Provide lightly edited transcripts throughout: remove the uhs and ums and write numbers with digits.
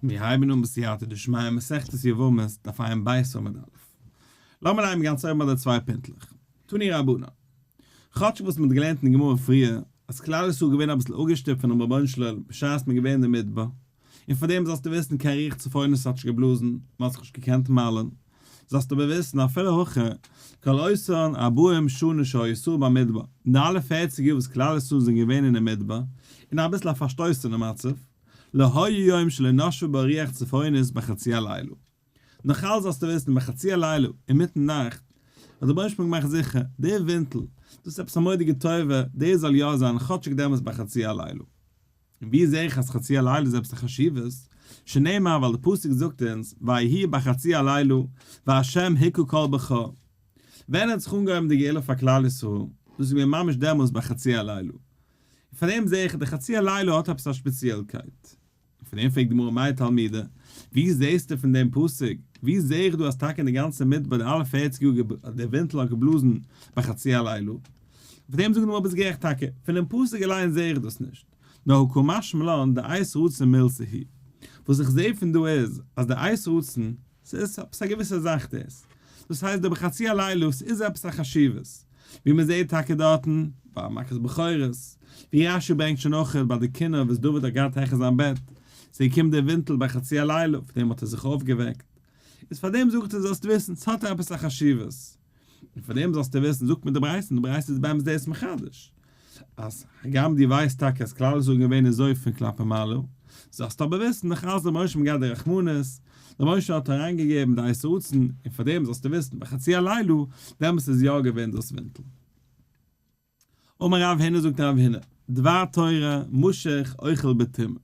מיר הייבן אן בסייעתא דשמיא מסכת יבמות דף ע"ב עמוד א'. לאמיר הייבן גאנץ אויבן ביי די צוויי פינטלעך. תנו רבנן. כאטש וואס מ'האט געלערנט אין גמרא פריער אז כלל ישראל איז געווען אביסל אפגעשטופט פונעם רבונו של עולם בשעת מ'איז געווען אין די מדבר, און פאר דעם זאלסטו וויסן קיין רוח צפונית האט נישט געבלאזן, מ'האט זיך נישט געקענט מל'ן, זאלסטו אבער וויסן אפילו הכי, כל אותן ארבעים שנה שהיו ישראל במדבר, אין די אלע פערציג יאר וואס כלל ישראל זענען געווען אינעם מדבר, אין אביסל א פארשטויסענע מצב, לא היה יום שלא נשבה בו רוח צפונית בחצי הלילה. נאך אלץ זאלסטו וויסן בחצי הלילה, אינמיטן נאכט, האט דער רבונו של עולם געמאכט זיכער, דער ווינטל, דאס איז עפעס א מורא'דיגע טובה, דאס זאל יא זיין כאטשיג דעמאלס בחצי הלילה. און ווי זעה איך אז חצי הלילה איז עפעס א חשיבות? שנאמר ווייל די פסוק זאגט אונז ויהי בחצי הלילה וה' הכה כל בכור. ווען האט זיך אנגעהויבן די גאולה פאר כלל ישראל? דאס איז געווען ממש דעמאלס ביי חצי הלילה. און פאר דעם זעה איך אז די חצי הלילה האט עפעס א שפעציעלקייט. און פון דעם פרעגט די גמרא מאי תלמודא, ווי זעהסטו פון דעם פסוק, ווי זעה איך דא אז טאקע אין די גאנצע מדבר די אלע פערציג יאר דער ווינטל האט געבלאזן בחצי הלילה? אויף דעם זאגט די גמרא ביסט גערעכט טאקע, פונעם פסוק אליין זעה איך דאס נישט, נאר הא קא משמע לן דעת רצון מילתא היא, וואס איך זעה פון דא איז אז די עת רצון, ס'איז עפעס א געוויסע זאך דאס, דאס הייסט די בחצי הלילה, ס'איז עפעס א חשיבות, ווי מ'זעהט טאקע דארטן ביי מכת בכורות, ווי רש"י ברענגט שוין אויך ביי די כינור וואס דוד האט געהאט העכער זיין בעט, ס'איז געקומען דער ווינטל בחצי הלילה, פון דעם האט ער זיך אויפגעוועקט, איז פאר דעם זאגט ער זאלסט וויסן, ס'האט עפעס א חשיבות. און פאר דעם זאלסטו וויסן, זאגט מיר די ברייתא, און די ברייתא איז באמת דאס מחדש, אז הגם דו ווייסט טאקע אז כלל ישראל איז געווען אין זויפן כלפי מעלה, זאלסטו אבער וויסן, נאך אלץ דער משה האט געהאט די רחמנות, דער משה האט אריינגעגעבן די עת רצון, און פאר דעם זאלסטו וויסן, בחצי הלילה, דעמאלס איז יא געווען דאס ווינטל. אמר רב הונא זאגט רב הונא, דבר תורה, משוך אוכל בתרומה.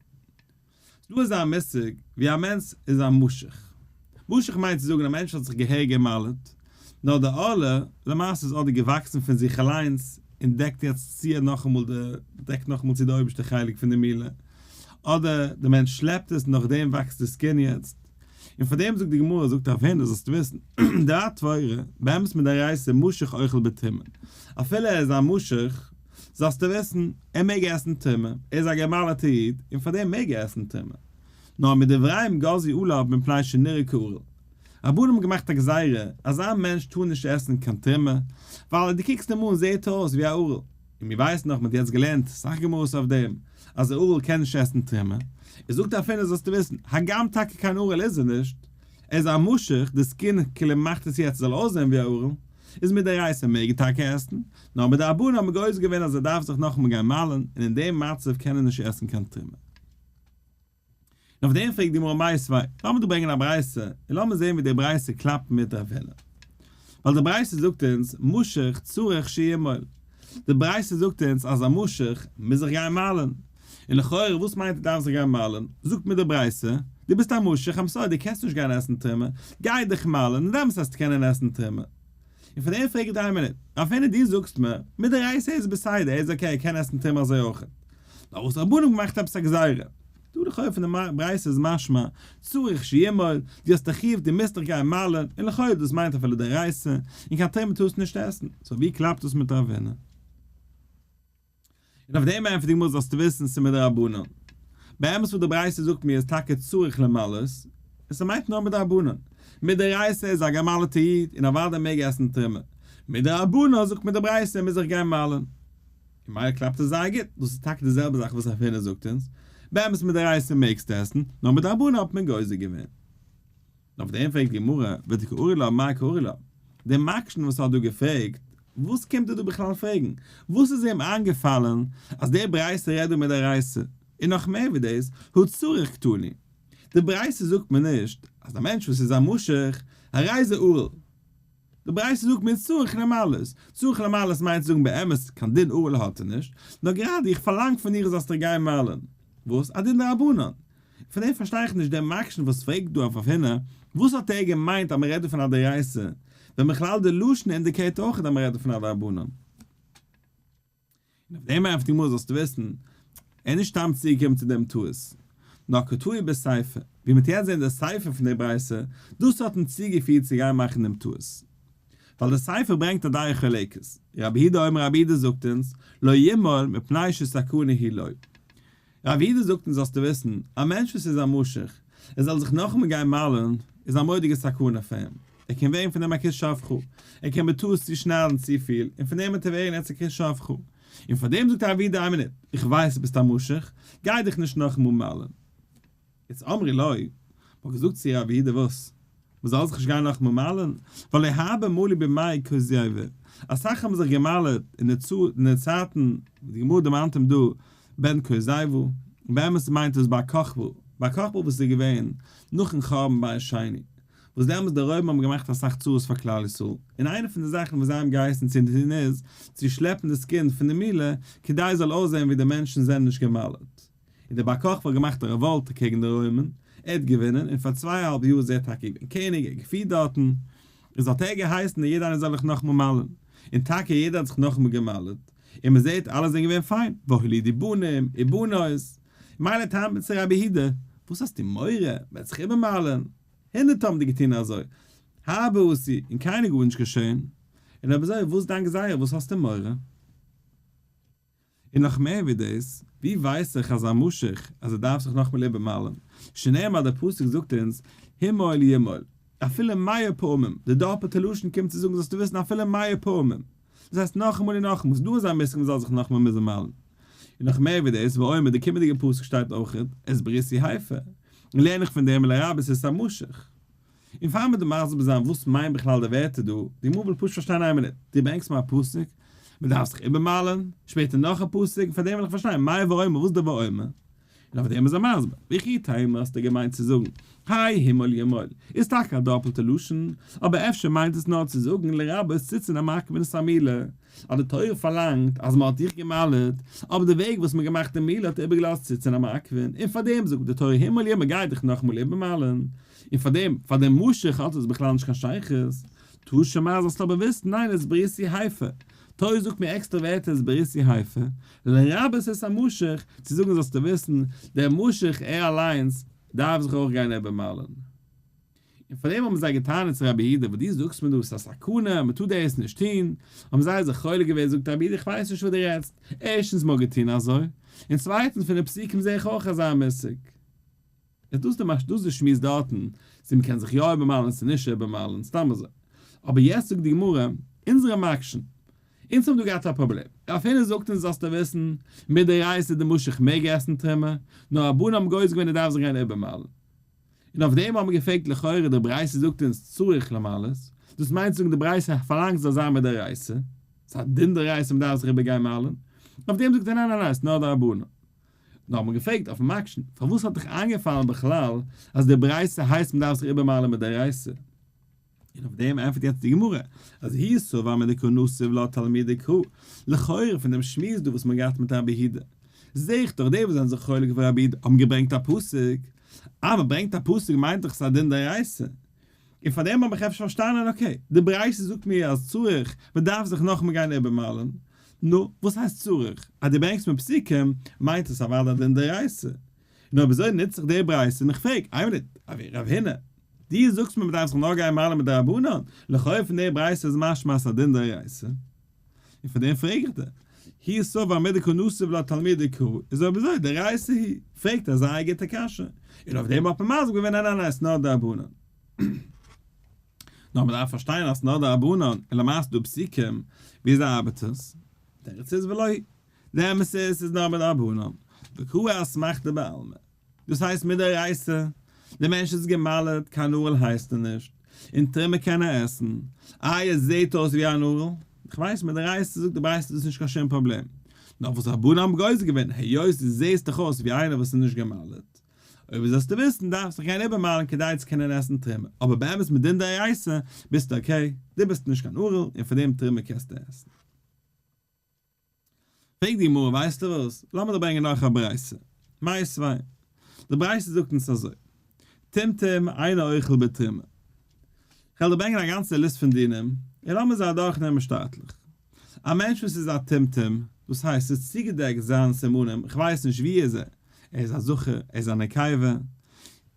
ס'דא אזא מושג ווי א מענטש איז א משוך. משוך מיינט צו זאגן א מענטש האט זיך געהעריג גע'מל'ט, נאר די ערלה למעשה איז אדער געוואקסן פון זיך אליינס און דעקט יעצט צו נאכאמאל די דעקט נאכאמאל צו די אויבערשטע חלק פון די מילה, אדער די מענטש שלעפט עס נאכדעם וואקסט די skin יעצט. און פאר דעם זאגט די גמרא, זאגט רב הונא, זאלסטו וויסן, דבר תורה, באמת מדאורייתא משוך אוכל בתרומה, אפילו ער איז א משוך, זאלסטו וויסן, ער מעג עסן תרומה, ער איז א גע'מל'טע איד, און פאר דעם מעג ער עסן תרומה. נאר מדבריהם גזרו עליו מפני שנראה כערל. רבנן האבן געמאכט א גזירה, אזא מענטש טאר נישט עסן קיין תרומה, ווייל אז דו קוקסט אים אן זעהט ער אויס ווי א ערל. און מיר ווייסן נאך, מען האט יעצט געלערנט אסאך גמרות אויף דעם, אז א ערל קען נישט עסן תרומה. איז זאגט רב הונא זאלסטו וויסן, הגם טאקע קיין ערל איז ער נישט, ער איז א משוך, די skin כאילו מאכט עס יעצט זאל אויסזען ווי א ערל, איז מדאורייתא מעג ער טאקע עסן, נאר מדרבנן האט מען גוזר געווען אז ער דארף זיך נאכאמאל גיין מל'ן, און אין דעם מצב קען ער נישט עסן קיין תרומה. און אויף דעם פרעגט די גמרא מיתיבי, לאמיר דא ברענגען א ברייתא, און לאמיר זען ווי די ברייתא קלאפט מיט רב הונא. ווייל די ברייתא זאגט אונז, משוך צריך שימול. די ברייתא זאגט אונז אז א משוך מוז זיך גיין מל'ן. און לכאורה וואס מיינט ער דארף זיך גיין מל'ן? זאגט מיר די ברייתא, דו ביסט א משוך, I'm sorry, דו קענסט נישט גיין עסן תרומה, גיי דיך מל'ן און דעמאלטס וועסטו קענען עסן תרומה. און פון דעם פרעג איך דיר איין מינוט, רב הונא דו זאגסט מיר, מדאורייתא איז בסדר, ער איז okay, ער קען עסן תרומה אזוי אויך. נאר וואס רבנן האבן געמאכט עפעס א גזירה. דא לכאורה פון די ברייתא איז משמע, צריך שימול, דו האסט א חיוב דו מוזט דיך גיין מל'ן, און לכאורה דאס מיינט אפילו דאורייתא, און קיין תרומה טארסטו נישט עסן, so ווי קלאפט דאס מיט רב הונא? און אויף דעם ענטפערט די גמרא זאלסטו וויסן ס'איז מדרבנן. באמת וואס די ברייתא זאגט מיר איז טאקע צריך למלות, און ס'מיינט נאר מדרבנן. מדאורייתא איז א גע'מל'טע איד און אוודאי מעג עסן תרומה. מדרבנן זאגט מיר די ברייתא ער מוז זיך גיין מל'ן. און מילא קלאפט עס זייער גוט, דאס איז טאקע די זעלבע זאך וואס רב הונא זאגט אונז, באמת מדאורייתא מעגסטו עסן, נאר מדרבנן האט מען גוזר געווען. און אויף דעם פרעגט די גמרא, ודקארי לה מאי קארי לה? דער מקשן וואס האט דא געפרעגט, וואס קומט ער דא בכלל פרעגן? וואס איז אים איינגעפאלען אז דער ברייתא רעדט דא מדאורייתא? און נאך מער ווי דאס, הא צריך קתני. די ברייתא זאגט מיר נישט אז א מענטש וואס איז א משוך, הרי זה ערל. די ברייתא זאגט מיר צריך למלות. צריך למלות מיינט צו זאגן באמת קיין דין ערל האט ער נישט, נאר גראדע איך פארלאנג פון דיר זאלסט דיך גיין מל'ן. וואס? א דין דרבנן. פון דעם פארשטיי איך נישט דער מקשן וואס פרעגט דא אויף רב הונא, וואס האט ער געמיינט אז מ'רעדט דא פון א דאורייתא, ווען בכלל די לשון indicate אויך אז מ'רעדט דא פון א דרבנן. און אויף דעם ענטפערט די גמרא זאלסטו וויסן, ער איז נישט סתם צוגעקומען צו דעם טעות, נאר קטעי בסיפא, ווי מ'האט יעצט זען די סיפא פון די ברייתא, דאס האט אים צוגעפירט צו גיין מאכן דעם טעות. ווייל די סיפא ברענגט א דעה חולקת, רבי יהודה אומר רבי יהודה זאגט אונז, לא ימול מפני שסכנה היא לו. רבי יהודה זאגט אונז זאלסטו וויסן, א מענטש וואס איז א משוך, ער זאל זיך נאכאמאל גיין מל'ן איז א מורא'דיגע סכנה פאר אים, ער קען ווערן פון דעם א כרות שפכה, ער קען בטעות צושניידן צופיל און פון דעם וועט ער ווערן יעצט א כרות שפכה, און פאר דעם זאגט רב יהודה איין מינוט, איך ווייס דו ביסט א משוך, גיי דיך נישט נאכאמאל מל'ן. איז אמרו לו, מ'האט געזאגט צו רב יהודה וואס? מ'זאל זיך נישט גיין נאכאמאל מל'ן, והלא הרבה מלו בימי כוזיבא, אסאך האבן זיך גע'מל'ט אין די צייטן, די גמרא דערמאנט אים דא בן כוזיבא, באמת מיינט עס בר כוכבא, בר כוכבא וואס איז געווען נאכן חורבן בית שני, וואס דעמאלטס די רוימער האבן געמאכט אסאך צרות פאר כלל ישראל, און איינע פון די זאכן וואס זיי האבן געהייסן צו טון איז, צו שלעפן דאס קינד פון די מילה, כדי עס זאל אויסזען ווי די מענטשן זענען נישט גע'מל'ט. און דער בר כוכבא האט געמאכט א רעוואלט קעגן די רוימען, ער האט געווינען, און פאר צוויי אהאלב יאר איז ער טאקע געווען קעניג, ער האט געפירט דארטן, איז האט ער געהייסן אז יעדער איינער זאל זיך נאכאמאל מל'ן, און טאקע יעדער האט זיך נאכאמאל גע'מל'ט, און מען זעט אלע זענען געווען פיין, והולידו בנים ובנות, מילא טענה'ט מען צו רבי יהודה, וואס האסטו מורא, מען וועט זיך איבערמל'ן, הונדערט האבן די געטון אזוי, הרבה עשו, און קיינער גארנישט געשען, און אויב אזוי וואס דיין גזירה, וואס האסטו מורא? און נאך מער ווי דאס, ווי ווייס איך אז א משוך אז ער דארף זיך נאכמאל איבערמל'ן, שנאמר דער פסוק זאגט אונז המול ימול, אפילו מאה פעמים, די דאפעלטע לשון קומט צו זאגן זאלסטו וויסן אפילו מאה פעמים, דאס הייסט נאכאמאל און נאכאמאל, ס'איז דא אזא מושג מ'זאל זיך נאכאמאל מוזן מל'ן. און נאך מער ווי דאס, ואומר די קומענדיגע פסוק שטייט אויכעט, את בריתי הפר, און לערן איך פון דעם לרבות את המשוך. און פאר מיר די מסביר זיין וואס מיינט בכלל די ווערטער דא, די גמרא וויל פשוט פארשטיין איין מינוט, דו ברענגסט מיר א פסוק, מען דארף זיך איבערמל'ען, שפעטער נאך א פסוק, און פאר דעם וויל איך פארשטיין, מאי ואומר, וואס איז די ואומר? און אויף דעם איז ער מסביר, וכי תימא האסטו געמיינט צו זאגן, האי המול ימול, איז טאקע א דאפלטע לשון, אבער אפשר מיינט עס נאר צו זאגן לרבות ציצין המעכבין את המילה, אז די תורה פארלאנגט אז מען האט דיך גע'מל'ט, אבער די וועג וואס מען האט געמאכט די מילה האט איבערגעלאזט ציצין המעכבין, און פארדעם זאגט די תורה המול ימול גיי דיך נאכאמאל איבערמל'ן, און פארדעם פאר דעם משוך האט עס בכלל נישט קיין שייכות, תא שמע זאלסטו אבער וויסן ניין את בריתי הפר, תורה זאגט מיר עקסטערע ווערטער את בריתי הפר, לרבות את המשוך, צו זאגן זאלסטו וויסן, דער משוך ער אליינס דארף זיך אויך גיין איבערמל'ן. און פאר דעם האבן זיי געטענה'ט צו רבי יהודה, וואס דו זאגסט מיר דא איז א סכנה, מען טאר דאס נישט טון, האבן זיי זיך חולק געווען, זאגט רבי יהודה איך ווייס נישט וואס דו רעדסט, ערשטנס מען האט געטון אזוי, און צווייטנס פון די פסוקים זע איך אויך אזא מושג. איז דאס די משל דאס די שמועס דארטן, צו מען קען זיך יא איבערמל'ן צו נישט איבערמל'ן, סתם אזוי. אבער יעצט זאגט די גמרא, אונזערע מקשן, אונז האבן דא געהאט א פראבלעם, רב הונא זאגט אונז זאלסטו וויסן, מדאורייתא די משוך מעג עסן תרומה, נאר רבנן האבן גוזר געווען ער דארף זיך גיין איבערמל'ן. און אויף דעם האבן מיר געפרעגט לכאורה די ברייתא זאגט אונז צריך למלות, דאס מיינט צו זאגן די ברייתא פארלאנגט ס'זאל זיין מדאורייתא, ס'איז א דין דאורייתא מ'דארף זיך איבערגיין מל'ן, אויף דעם זאגט ער ניין ניין ניין ס'איז נאר דרבנן. נאר האט מען געפרעגט אויפן מקשן, פארוואס האט דיך איינגעפאלן בכלל אז די ברייתא הייסט מ'דארף זיך איבערמל'ן מדאורייתא? און אויף דעם ענטפערט יעצט די גמרא, אז הוא סבר מדקא נסיב לה תלמודיה קרא, לכאורה פון דעם שמועס דא וואס מען האט געהאט מיט רבי יהודה, זעה איך דאך די וואס זענען זיך חולק אויף רבי יהודה האבן געברענגט א פסוק, אז מען ברענגט א פסוק מיינט דאך ס'איז א דין דאורייתא, און פאר דעם האב איך אפשר פארשטאנען okay, די ברייתא זאגט מיר אז צריך, מען דארף זיך נאכאמאל גיין איבערמל'ן, נו, וואס הייסט צריך? אז דו ברענגסט מיר פסוקים מיינט עס אוודאי א דין דאורייתא, און אויב אזוי נוץ איך די ברייתא און איך פרעג, איין מינוט, רב הונא, דו זאגסט מיר מ'דארף זיך נאר גיין מל'ן מדרבנן, לכאו' פון די ברייתא איז משמע אז ס'איז א דין דאורייתא, און פאר דעם פרעג איך דיר, הוא סבר מדקא נסיב לה תלמודיה קרא, איז אויב אזוי דאורייתא היא, פרעגט א זייער גוטע קשיא, און אויף דעם האט מען מסביר געווען ניין ניין ניין ס'איז נאר דרבנן. נאר מ'דארף פארשטיין אז ס'איז נאר דרבנן, און למעשה דא פסוקים, וויאזוי ארבעט עס? תירוץ איז ולא היא, די אמת איז ס'איז נאר מדרבנן, וקראי אסמכתא בעלמא. דאס הייסט מדאורייתא, דער מענטש איז גע'מל'ט, קיין ערל הייסט ער נישט, און תרומה קען ער עסן, איי עס זעהט אויס ווי אן ערל? איך ווייס מדאורייתא זאגט די ברייתא דאס איז נישט קיין שום פראבלעם, נאר וואס רבנן האבן גוזר געווען, היות דו זעהסט דאך אויס ווי איינער וואס איז נישט גע'מל'ט, אויב זאלסטו וויסן דארפסט דיך גיין איבערמל'ן כדי צו קענען עסן תרומה, אבער באמת מדין דאורייתא ביסטו okay, דו ביסט נישט קיין ערל און פאר דעם תרומה קענסטו עסן. פרעגט די גמרא, ווייסטו וואס, לאמיר דיר ברענגען נאך א ברייתא, מיתיבי, די ברייתא זאגט אונז אזוי, טומטום אינו אוכל בתרומה. כ'וועל דיר ברענגען א גאנצע ליסט פון דינים, און לאמיר זיי אדורכנעמען שטאטליך. א מענטש וואס איז א טומטום, דאס הייסט ס'איז צוגעדעקט זיין סימנים, כ'ווייס נישט ווי איז ער, ער איז א זכר, ער איז א נקבה,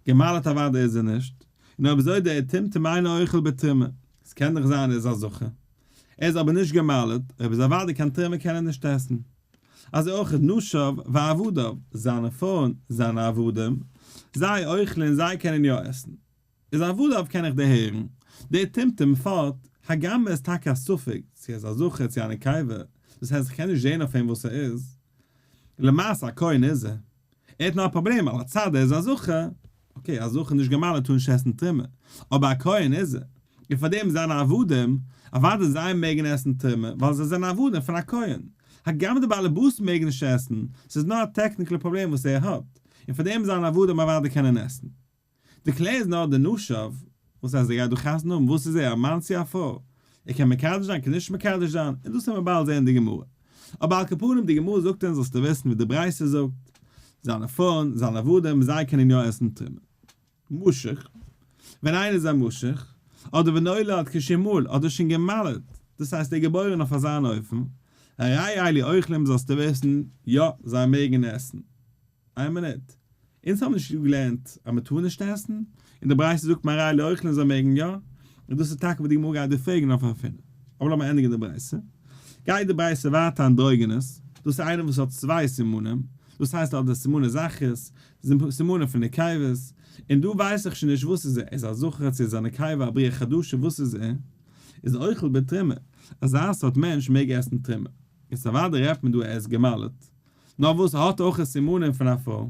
גע'מל'ט אוודאי איז ער נישט, און אויב אזוי דער טומטום אינו אוכל בתרומה, ס'קען דאך זיין ער איז א זכר, ער איז אבער נישט גע'מל'ט, אויב איז אוודאי קיין תרומה קען ער נישט עסן. אזוי אויך נשיו ועבדיו, זיינע פרויען, זיינע עבדים. זיי אוכלין זיי קענען יא עסן. איז עבדיו קען איך דערהערן, דער טומטום פארט, הגם ער איז טאקע א ספק צו ער איז א זכר צו א נקבה, דאס הייסט איך קען נישט זעהן אויף אים וואס ער איז, למעשה א כהן איז ער, ער האט נאר א פראבלעם על הצד ער איז א זכר, okay א זכר נישט גע'מל'ט טאר נישט עסן תרומה, אבער א כהן איז ער, און פאר דעם זיינע עבדים, אוודאי זיי מעגן עסן תרומה ווייל זיי זענען עבדים פון א כהן, הגם די בעלי בית מעגן נישט עסן, ס'איז נאר א technical פראבלעם וואס ער האט, און פאר דעם זיינע עבדים אוודאי קענען עסן. די קלער איז נאר די נשיו, וואס הייסט ער גייט דא חתונה האבן, וואס איז ער, א מאן צו א פרוי? ער קען מקדש זיין, קען נישט מקדש זיין, און דאס וועלן מיר באלד זען אין די גמרא. אבער על כל פנים די גמרא זאגט אונז זאלסטו וויסן ווי די ברייתא זאגט, זיינע פרויען, זיינע עבדים, זיי קענען יא עסן תרומה. משוך, ווען איינער איז א משוך, אדער ונולד כשהוא מהול, אדער שוין גע'מל'ט, דאס הייסט ער איז געבוירן אויף אזא אן אופן, הרי אלו אוכלים זאלסטו וויסן, יא, זיי מעגן עסן. איין מינוט, אונז האבן נישט געלערנט אז מען טאר נישט עסן, און די ברייתא זאגט הרי אלו אוכלים זיי מעגן יא, און דאס איז טאקע וואס די גמרא גייט דא פרעגן אויף רב הונא. אבער לאמיר ענדיגן די ברייתא. גייט די ברייתא ווייטער אנדרוגינוס, דאס איז איינער וואס האט צוויי סימנים, דאס הייסט ער האט די סימני זכרות, סימנים פון נקבות, און דא ווייס איך שוין נישט וואס איז ער, איז א זכר צו איז א נקבה, א בריאה חדשה, וואס איז ער? איז אוכל בתרומה, אזא סארט מענטש מעג עסן תרומה. איז אוודאי רעדט מען דא ער איז גע'מל'ט, נאר וואס האט אויך סימנים פון א פרוי,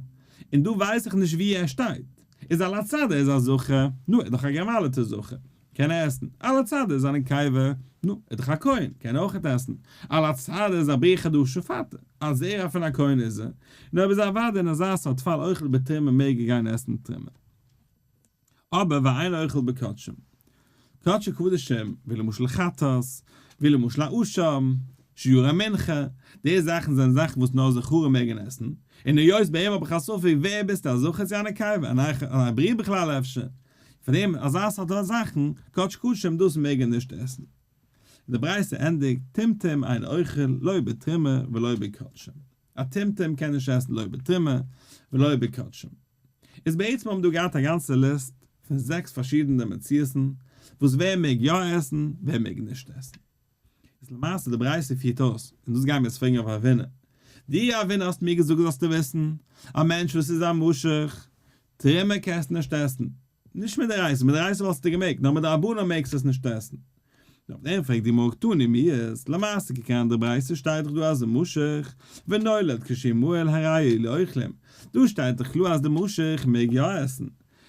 און דא ווייס איך נישט ווי ער שטייט, איז על הצד ער איז א זכר, נו ער איז דאך א גע'מל'טע זכר, קען ער עסן, על הצד ער איז א נקבה, נו ער איז דאך א כהן, קען ער אויכעט עסן, על הצד ער איז א בריאה חדשה פארט ער, א זרע פון א כהן איז ער, נו אויב איז אוודאי אין אזא סארט פאל אוכל בתרומה מעג ער גיין עסן תרומה. אבער ואין אוכל בקדשים. קדשי קדשים, ווי למשל חטאת, ווי למשל א אשם, שיורי מנחה, די זאכן זענען זאכן וואס נאר זכרים מעגן עסן, און היות ביי אים האב איך א ספק ווער ביסטו א זכר צו א נקבה, אן עברי בכלל אפשר, פאר דעם אזא סארט זאכן, קדשי קדשים דאס מעג ער נישט עסן. און די ברייתא ענדיגט, טומטום אין אוכל לא בתרומה ולא בקדשים. א טומטום קען נישט עסן לא בתרומה ולא בקדשים. איז בעצם האבן דא געהאט א גאנצע ליסט פון זעקס פארשידענע מציאות'ן וואס ווער מעג יא עסן ווער מעג נישט עסן. איז למעשה די ברייתא פירט אויס, און דאס גייען מיר יעצט פרעגן אויף רב הונא. דו רב הונא האסט מיר געזאגט זאלסטו וויסן, א מענטש וואס איז א משוך, תרומה קענסטו נישט עסן. נישט מדאורייתא, מדאורייתא וואלסטו געמעגט, נאר מדרבנן מעגסטו עס נישט עסן. און אויף דעם פרעגט די גמרא קתני מיהת, למעשה קוק אריין די ברייתא שטייט דאך דא אז משוך ונולד כשהוא מהול הרי אלו אוכלים, דא שטייט דאך קלאר אז די משוך מעג יא עסן,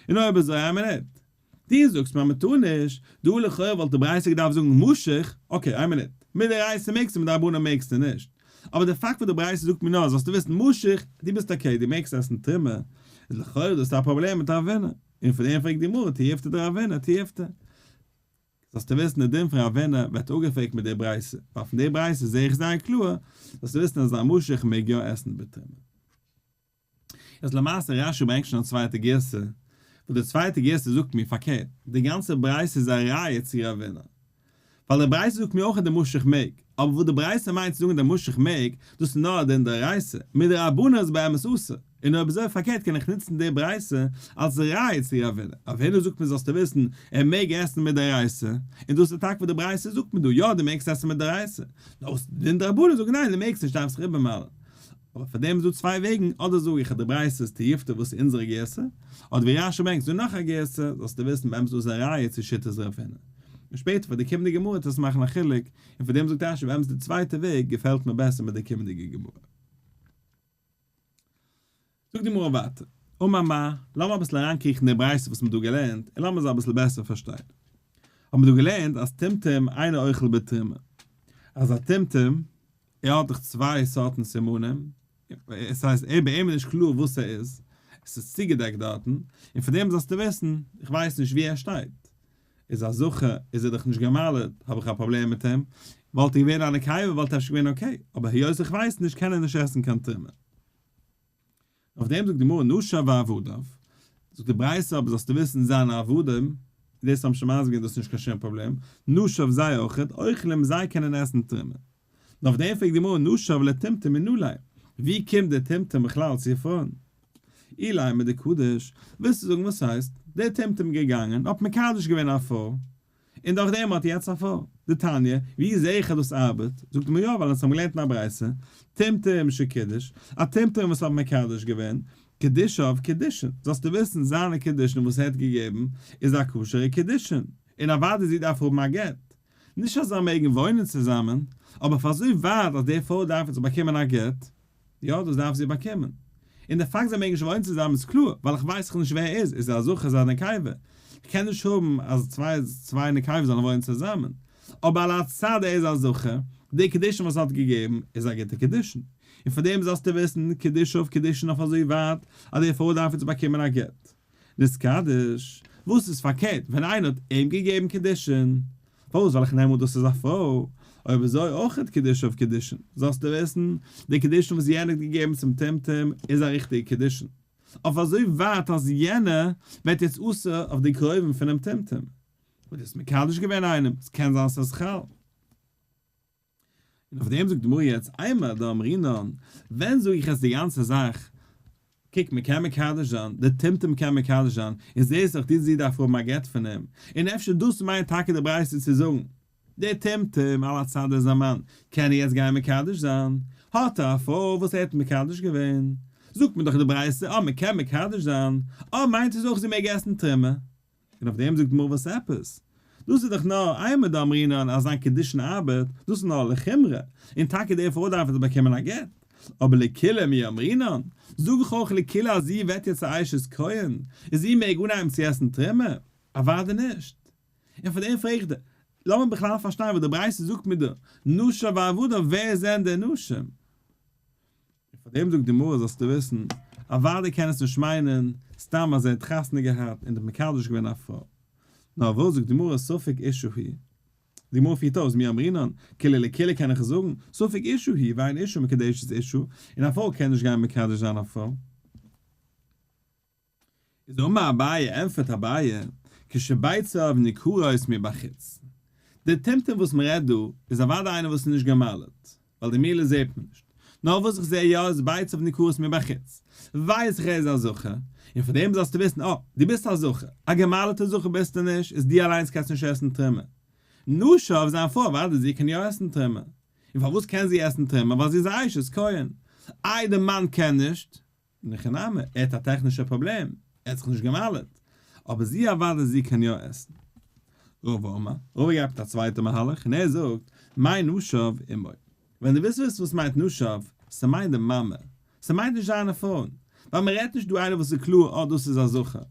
און אויב אזוי איין מינוט, דו זאגסט מיר אז מ'טאר נישט, דא לכאורה וואלט די ברייתא געדארפט זאגן משוך, okay איין מינוט, מדאורייתא מעגסטו מדרבנן מעגסטו נישט, אבער די פאקט וואס די ברייתא זאגט מיר נאר זאלסטו וויסן משוך, דו ביסט okay דו מעגסט עסן תרומה, איז לכאורה דאס א פראבלעם מיט רב הונא, און פון דעם פרעגט די גמרא תיובתא דרב הונא תיובתא. זאלסטו וויסן די דין פון רב הונא ווערט אפגעפרעגט מיט די ברייתא, ווייל פון די ברייתא זעה איך זייער קלאר, זאלסטו וויסן אז א משוך מעג יא עסן בתרומה. איז למעשה רש"י ברענגט שוין א צווייטע גירסא, וואס די צווייטע גירסא זאגט מיר פארקערט, די גאנצע ברייתא איז א ראיה צו רב הונא, ווייל די ברייתא זאגט מיר אויך אז די משוך מעג, אבער וואס די ברייתא מיינט צו זאגן די משוך מעג, דאס איז נאר א דין דאורייתא, מדרבנן איז באמת אסור, און אויב אזוי פארקערט קען איך נוצן די ברייתא אלס ראיה צו רב הונא, רב הונא זאגט מיר זאלסטו וויסן ער מעג עסן מדאורייתא, און דאס איז טאקע וואס די ברייתא זאגט מיר דא, יא דו מעגסט עסן מדאורייתא, נאר וואס די דין דרבנן זאגט ניין דו מעגסט נישט דארפסט זיך איבערמל'ן. אבער פאר דעם איז דא צוויי וועגן, אדער זאג איך אז די ברייתא איז תיובתא וואס איז אונזערע גירסא, אדער ווי רש"י ברענגט איז דא נאך א גירסא, זאלסטו וויסן באמת דאס איז א ראיה צו שיטת רב הונא. און שפעטער פאר די קומענדיגע גמרא וועט עס מאכן א חילוק, און פאר דעם זאגט רש"י באמת די צווייטע וועג געפעלט מיר בעסער מיט די קומענדיגע גמרא. זאגט די גמרא ווייטער, אמר מר, לאמיר אביסל אריינקריכן אין די ברייתא וואס מ'האט דא געלערנט, און לאמיר זיי אביסל בעסער פארשטיין. האבן מיר דא געלערנט אז טומטום אינו אוכל בתרומה, אז א טומטום, ער האט דאך צוויי סארטן סימנים, עס הייסט ער ביי אים איז נישט קלאר וואס ער איז, עס איז צוגעדעקט דארטן, און פון דעם זאלסטו וויסן, איך ווייס נישט וואו ער שטייט. איז א זכר, איז ער דאך נישט גע'מל'ט, האב איך א פראבלעם מיט אים, וואלט ער געווען א נקבה וואלט אפשר געווען okay, אבער היות איך ווייס נישט קען ער נישט עסן קיין תרומה. אויף דעם זאגט די גמרא נשיו ועבדיו, זאגט די ברייתא אבער זאלסטו וויסן זיינע עבדים, דאס האבן שוין מסביר געווען דאס איז נישט קיין שום פראבלעם, נשיו זיי אויכעט, אוכלים זיי קענען עסן תרומה. און אויף דעם פרעגט די גמרא נשיו לטומטום מנא ליה, ווי קומט דער טומטום בכלל צו פארן? אילימא דקדיש, ווילסטו זאגן וואס הייסט, דער טומטום געגאנגען האט מקדש געווען א פרוי, און דורך דעם האט יעצט א פרוי. דתניא, ווי זעה איך אז דאס ארבעט? זאגט מען יא, ווייל אונז האבן געלערנט אין א ברייתא, טומטום שקידש, א טומטום וואס האט מקדש געווען. קידושיו קידושין, זאלסטו וויסן זיינע קידושין וואס ער האט געגעבן איז א כשר'ע קידושין, און אוודאי זי דארף האבן א גט. נישט אז זיי מעגן וואוינען צוזאמען, אבער פאר אזוי ווייט אז די פרוי דארף יעצט באקומען א גט, יא דאס דארף זי באקומען. און די פאקט זיי מעגן נישט וואוינען צוזאמען איז קלאר, ווייל איך ווייס דאך נישט ווער ער איז, איז ער א זכר איז ער א נקבה? איך קען נישט האבן אז צוויי נקבות זאלן וואוינען צוזאמען. אבער על הצד ער איז א זכר, די קידושין וואס ער האט געגעבן איז א גוטע קידושין. און פאר דעם זאלסטו וויסן, קידושיו קידושין אויף אזוי ווייט אז די פרוי דארף יעצט באקומען א גט. נתקדש, וואס איז פארקערט ווען איינער האט אים געגעבן קידושין? פארוואס ווייל איך נעם אן דאס איז א פרוי? אויב אזוי אויך קידושיו קידושין, זאלסטו וויסן, די קידושין וואס יענער האט געגעבן צום טומטום איז א ריכטיגע קידושין, אויף אזוי ווייט אז יענער ווערט יעצט אסור אויף די קרובים פונעם טומטום. אויב דו האסט מקדש געווען איינעם, עס קען זיין ס'איז חל. און אויף דעם זאגט די גמרא יעצט אימר דאמרינן, ווען זאג איך יעצט די גאנצע זאך, קוק מען קען מקדש זיין, די טומטום קען מקדש זיין, און זעהסט דאך די זי דארף האבן א גט פון אים, און אפשר דאס מיינט טאקע די ברייתא צו זאגן, די טומטום על הצד איז א מאן, קען ער יעצט גיין מקדש זיין, האט ער א פרוי וואס ער האט מקדש געווען, זאגט מען דאך די ברייתא אה מען קען מקדש זיין, אה מיינט עס אויך זי מעג עסן תרומה, און אויף דעם זאגט גמרא וואס עפעס? דאס איז דאך נאר אימר דאמרינן אז זיין קידושין ארבעט, דאס איז נאר לחומרא, און טאקע די פרוי דארף יעצט באקומען א גט. אבער לקולא מי אמרינן, זאג איך אויך לקולא אז זי ווערט יעצט א אשת כהן, און זי מעג אנהייבן צו עסן תרומה? אוודאי נישט. און פאר דעם פרעג איך דיר, לאמיר בכלל פארשטיין וואס די ברייתא זאגט מיט די נשיו ועבדיו, ווער זענען די נשים? און פאר דעם זאגט די גמרא זאלסטו וויסן, אוודאי קען עס נישט מיינען סתם אז ער האט חתונה געהאט און האט מקדש געווען א פרוי, נאר וואס זאגט די גמרא ספק אשה היא, די גמרא פירט אויס מי אמרינן, קולא לקולא קען איך עס זאגן, ספק אשה היא ואין אשה מקדשת אשה, און א פרוי קען נישט גיין מקדש זיין א פרוי. איז אמר אביי, ענטפערט אביי, כשביציו ניכרות מבחוץ. די טומטום וואס מען רעדט דא איז אוודאי איינער וואס איז נישט גע'מל'ט, ווייל די מילה זעט מען נישט. נאר וואס איך זע יא איז ביציו ניכרות מבחוץ. ווייס איך ער איז א זכר, און פון דעם זאלסטו וויסן, אה, דו ביסט א זכר, א גע'מל'טע זכר ביסטו נישט, איז דו אליינס קענסט נישט עסן תרומה. נשיו זיין פרוי אוודאי זי קען יא עסן תרומה. און פארוואס קען זי עסן תרומה? ווייל זי איז א אשת כהן. איי די מאן קען נישט? אין הכי נמי, ער האט א טעכנישע פראבלעם, ער האט זיך נישט גע'מל'ט, אבער זי אוודאי זי קען יא עסן. רבא אמר, רבא גייט מיט א צווייטע מהלך און ער זאגט, מאי נשיו אמו. ווען דו ווילסט וויסן וואס מיינט נשיו, ס'מיינט די מאמע, ס'מיינט נישט זיינע פרויען, ווייל מ'רעדט נישט דא איינער וואס איז קלאר אה דאס איז א זכר,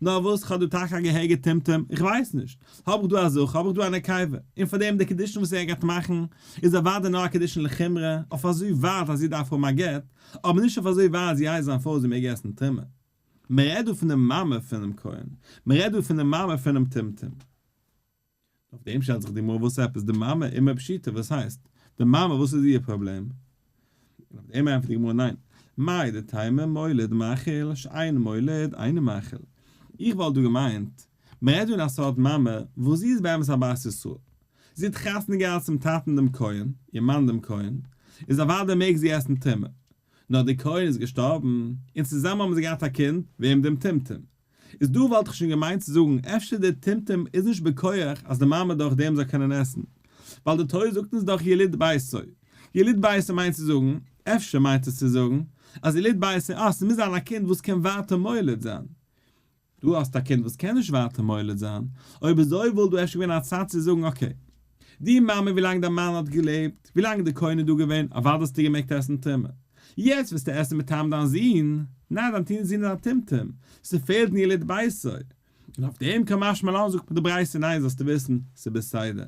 נאר וואס, כ'האב דא טאקע א געהעריגע טומטום? איך ווייס נישט. האב איך דא א זכר, האב איך דא א נקבה? און פאר דעם די קידושין וואס ער גייט מאכן, איז אוודאי נאר א קידושין לחומרא, אויף אזוי ווייט אז זי דארף האבן א גט, אבער נישט אויף אזוי ווייט אז זי הייסט זיין פרוי זי מעג עסן תרומה. מ'רעדט דא פון די מאמע פונעם כהן, מ'רעדט דא פון די מאמע פונעם טומטום. אויף דעם שטעלט זיך די גמרא וואס עפעס די מאמע אמו פשיטא וואס הייסט די מאמע וואס איז איר פראבלעם? און אויף דעם ענטפערט די גמרא ניין מהו דתימא מוליד מאכיל שאין מוליד אינו מאכיל איך וואלט דא געמיינט מען רעדט דא אין א סארט מאמע וואס זי איז באמת א בת ישראל זי האט חתונה געהאט צום טאטן דעם כהן איר מאן דעם כהן איז אוודאי מעג זי עסן תרומה נאר דער כהן איז געשטארבן און צוזאמען האבן זיי געהאט א קינד וועם דעם טומטום איז דא וואלט איך שוין געמיינט צו זאגן אפשר דער טומטום איז נישט בכח אז די מאמע דורך דעם זאל קענען עסן, ווייל די תורה זאגט אונז דאך יליד ביתו, יליד ביתו מיינט צו זאגן, אפשר מיינט עס צו זאגן, אז יליד ביתו, אה ס'מוז זיין א קינד וואס קען ווייטער מוליד זיין. דא האסטו א קינד וואס קען נישט ווייטער מוליד זיין, אויב אזוי וואלט דא אפשר געווען א צד צו זאגן okay, די מאמע ווילאנג דיין מאן האט געלעבט, ווילאנג די כהן איז דא געווען, אוודאי האסטו געמעגט עסן תרומה. יעצט ווילסטו עסן מטעם דיין זון? ניין דיין זון איז א טומטום, ס'פעלט אין יליד ביתו. און אויף דעם קא משמע לן זאגט די ברייתא ניין זאלסטו וויסן, ס'בסדר.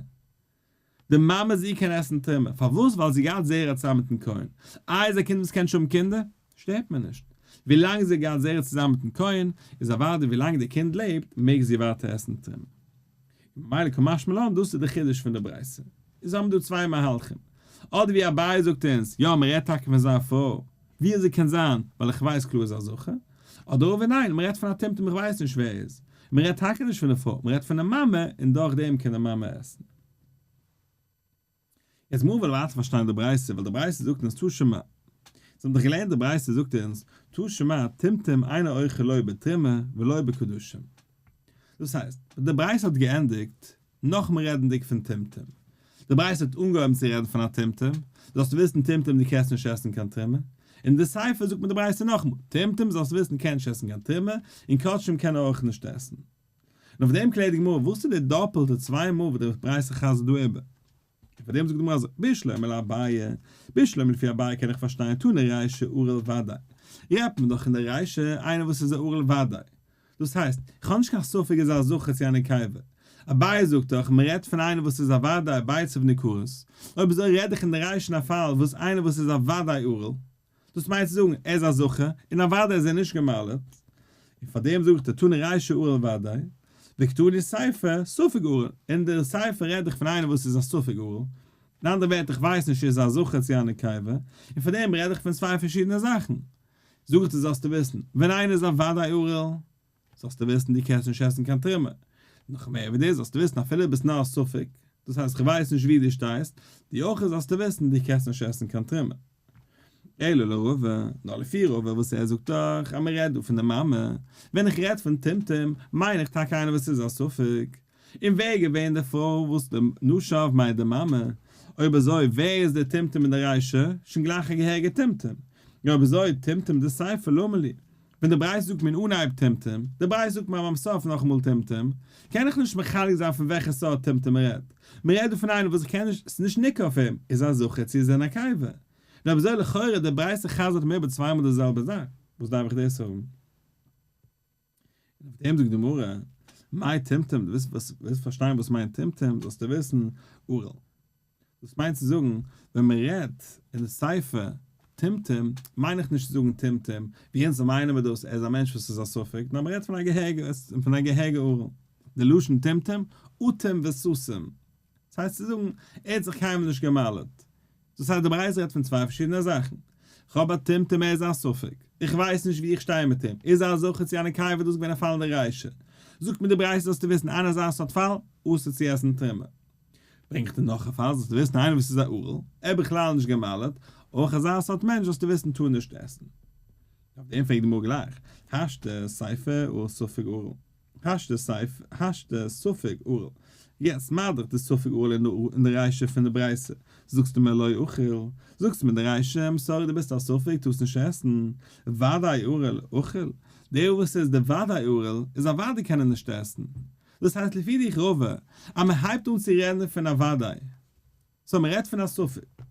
די מאמע זי קען עסן תרומה, פארוואס? ווייל זי געהאט זרע צוזאמען מיטן כהן. איי איז א קינד וואס קען נישט האבן קינדער? שטערט מיר נישט. ווילאנג זי האט געהאט זרע צוזאמען מיטן כהן, איז אוודאי ווילאנג די קינד לעבט מעג זי ווייטער עסן תרומה. און ממילא קא משמע לן דאס איז די חידוש פון די ברייתא. איז האבן דא צוויי מהלכים. אדער ווי אביי זאגט אונז, יא מען רעדט טאקע פון זיין פרוי, ווי אזוי קען זיין, ווייל איך ווייס קלאר איז א זכר. אדער רבא ניין, מען רעדט פון א טומטום איך ווייס נישט ווער ער איז. מען רעדט טאקע נישט פון די פרוי, מען רעדט פון די מאמע, און דורך דעם קען די מאמע עסן. יעצט מוז מען ווייטער פארשטיין די ברייתא, ווייל די ברייתא זאגט אונז תא שמע. זיי האבן דאך געלערנט די ברייתא זאגט אונז תא שמע טומטום אינו אוכל לא בתרומה ולא בקדשים. דאס הייסט, די ברייתא האט געענדיגט נאכמער רעדנדיג פון טומטום. די ברייתא האט אנגעהויבן צו רעדן פון א טומטום, זאלסטו וויסן טומטום דו קענסט נישט עסן קיין תרומה. אין די סיפא זאגט מיר די ברייתא נאכאמאל, טומטום זאלסט וויסן קען נישט עסן קיין תרומה, און קדשים קען ער אויך נישט עסן. און אויף דעם קלערט די גמרא, וואס איז די דאפעלטע צוויי מאל וואס די ברייתא חזר'ט דא איבער? און פאר דעם זאגט די גמרא אזוי, בשלמא לאביי, בשלמא לפי אביי קען איך פארשטיין תנא רישא ערל ודאי, רעדט מען דאך אין די רישא איינער וואס איז א ערל ודאי, דאס הייסט, איך האב נישט קיין ספק איז ער א זכר צו א נקבה, אביי זאגט דאך מען רעדט פון איינער וואס איז א ודאי ביציו ניכרות, אויב אזוי רעד איך אין די רישא אין א פאל וואס איינער וואס איז א ודאי ערל, דאס מיינט צו זאגן ער איז א זכר און אוודאי איז ער נישט גע'מל'ט, און פאר דעם זאג איך דיר תנא רישא ערל ודאי, וקתני סיפא ספק ערל, אין די סיפא רעד איך פון איינער וואס איז א ספק ערל, אין אנדערע ווערטער איך ווייס נישט איז ער א זכר צו א נקבה, און פאר דעם רעד איך פון צוויי פארשידענע זאכן. זאג איך דיר זאלסטו וויסן, ווען איינער איז א ודאי ערל, זאלסטו וויסן דו קענסט נישט עסן קיין תרומה. נאך מער ווי דאס זאלסטו וויסן אפילו ביסט נאר א ספק, דאס הייסט כ'ווייס נישט ווי דו שטייסט, דו אויך זאלסטו וויסן דו קענסט נישט עסן קיין תרומה. אלא לרבא, נאר לפי רבא וואס ער זאגט דאך אז מען רעדט דא פון די מאמע, ווען איך רעד פון טומטום מיין איך טאקע איינער וואס איז א ספק, און ווער איז געווען די פרוי וואס די נשיו מיינט די מאמע, אויב אזוי ווער איז די טומטום אין די רישא, שוין גלייך א געהעריגע טומטום, און אויב אזוי טומטום דסיפא למה לי, ווען די ברייתא זאגט מיר אין אנהייב טומטום, די ברייתא זאגט מיר ביים סוף נאכאמאל טומטום, קען איך נישט מחלק זיין פון וועלכע סארט טומטום מען רעדט. מען רעדט דא פון איינעם וואס איך קען נישט, ס'איז נישט ניכר אויף אים, איז א זכר צו איז ער נקבה. און אויב אזוי לכאורה די ברייתא חזר'ט מיר איבער צוויי מאל די זעלבע זאך, וואס דארף איך דאס האבן? און אויף דעם זאגט די גמרא, מאי טומטום, דו ווילסט ווילסט פארשטיין וואס מיינט טומטום, זאלסטו וויסן, ערל. דאס מיינט צו זאגן, ווען מען רעדט אין די סיפא טומטום, מיין איך נישט צו זאגן טומטום, ווי אונז מיינען מיר דאס, ער איז א מענטש וואס איז א ספק, נאר מען רעדט פון א געהעריגע, פון א געהעריגע ערל. די לשון טומטום, אטום וסתום. דאס הייסט צו זאגן, ער האט זיך קיינמאל נישט גע'מל'ט. דאס הייסט די ברייתא רעדט פון צוויי פארשידענע זאכן. כ'האב א טומטום ער איז א ספק. איך ווייס נישט ווי איך שטיי מיט אים. איז ער א זכר צו א נקבה דאס איז געווען א פאל אין די רישא. זאגט מיר די ברייתא זאלסטו וויסן איין אזא סארט פאל, אסור צו עסן תרומה. ברענג איך דיר נאך א פאל זאלסטו וויסן איינער וואס איז א ערל, ער בכלל נישט גע'מל'ט, אויך אזא סארט מענטש זאלסטו וויסן טאר נישט עסן. אויף דעם פרעגט די גמרא גלייך, השתא סיפא ערל ספק ערל. השתא סיפא השתא ספק ערל. יעצט מה דאך די ספק ערל אין די רישא פון די ברייתא, זאגסטו מיר לא אכיל, זאגסטו מיר די רישא, I'm sorry דו ביסט א ספק טארסט נישט עסן, ודאי ערל אכיל, דער וואס איז די ודאי ערל איז אוודאי קען ער נישט עסן. דאס הייסט לפי דיך רבא אז מען הייבט אן צו רעדן פון א ודאי, so מען רעדט פון א ספק.